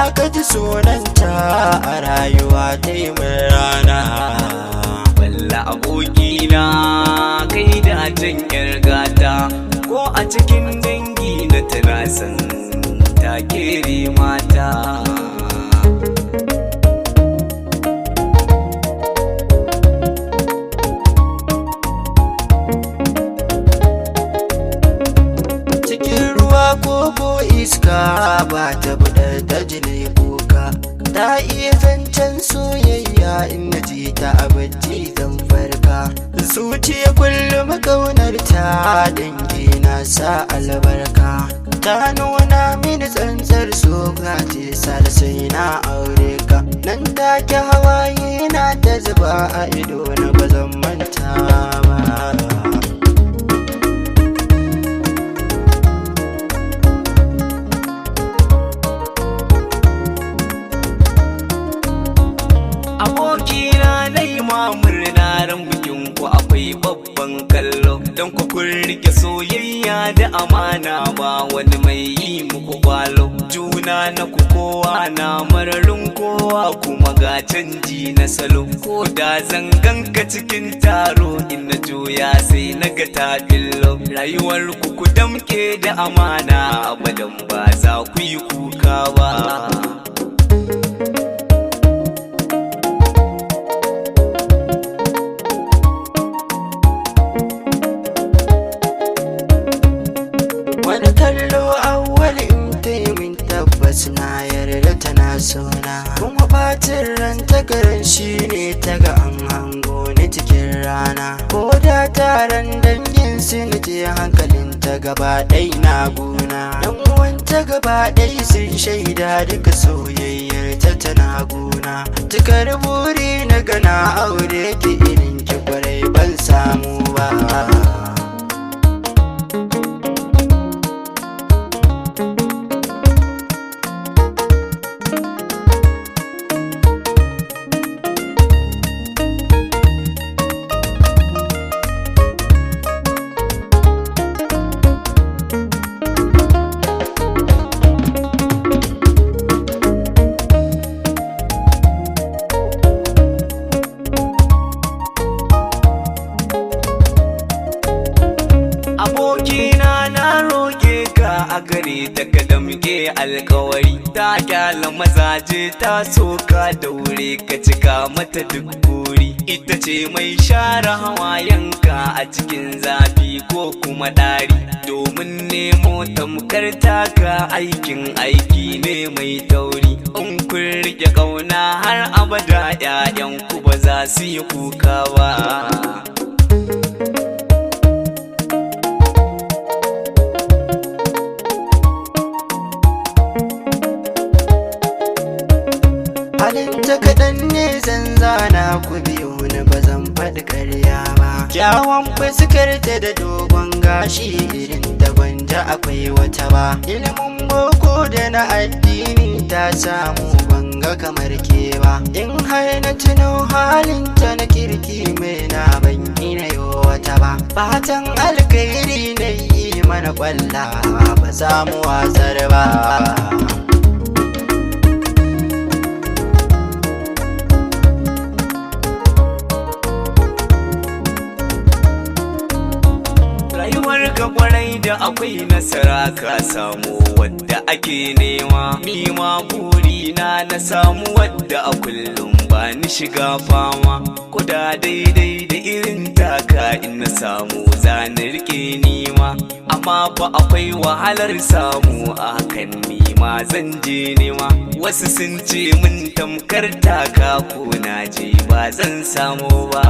Aka ji sunanta a rayuwa ta yi min rana. Balla abokina, kai da can yar gata, ko a cikin dangi na tana san ta kere mata. Cikin ruwa ko iska ba ta budar ta jini kuka. Ta iya zancen soyayya, in na ji ta a bacci zan farka. Zuciya kullum kaunar ta, dangi na sa albarka. Ta nuna mini tsantsar soka ce, sai na aure ka. Nan take hawaye na ta zuba a ido na, ba zan manta ba. Abokina, na yi murna ran bikin ku, akwai babban kallo. Don ku kun rike soyayya da amana, ba wani mai yi muku kwalo. Juna na ku, kowa na mararin kowa, kuma ga canji na salo. Ko da zangan ka cikin taro, in na juya sai na ga ta billo. Rayuwar ku ku damke da amana, abadan ba za ku yi kuka ba. Wani kallo awwal in taimin, tabbas na yarda tana sona. Kuma bacin ran takaran shi ne ta ga an hango ni cikin rana. Ko da taron dangin su na je, hankalin ta gaba ɗai na gona. Yan uwanta gaba ɗai sun shaida duka soyayyar ta tana gona. Cikar buri na gana aure ki, irin ki kwarai ban samu ba. Abokina, na roƙe ka a gare ta ka damke alkawari. Ta kyala mazaje ta soka, daure ka cika mata duk buri. Ita ce mai share hawayenka a cikin zafi ko kuma ɗari. Domin nemo tamkar taka aikin aiki ne mai tauri. In kun rike ƙauna har abada, 'ya'yanku ba za su yi kuka ba. Halin ta kaɗan ne zan zana, ku biyo ni, ba zan faɗi ƙarya ba. Kyawun fuskar ta da dogon gashi, irin ta gwanja akwai wata ba. Ilimin boko da na addini ta samu, banga kamar ke ba. In har na tuno halin ta na kirki mai na ban ina yo wata ba. Fatan alkhairi na yi mana kwalla, ba za mu watsar ba. Rayuwar ka kwarai da akwai nasara, ka samu wadda ake nema. Ni ma burina na samu wadda a kullum ba ni shiga fama. Kuda daidai da irin taka in na samu, za na rike nima. Amma fa akwai wahalar samu, a hakan nima zan je nema. Wasu sun ce mun tamkar taka ko na je ba zan samu ba.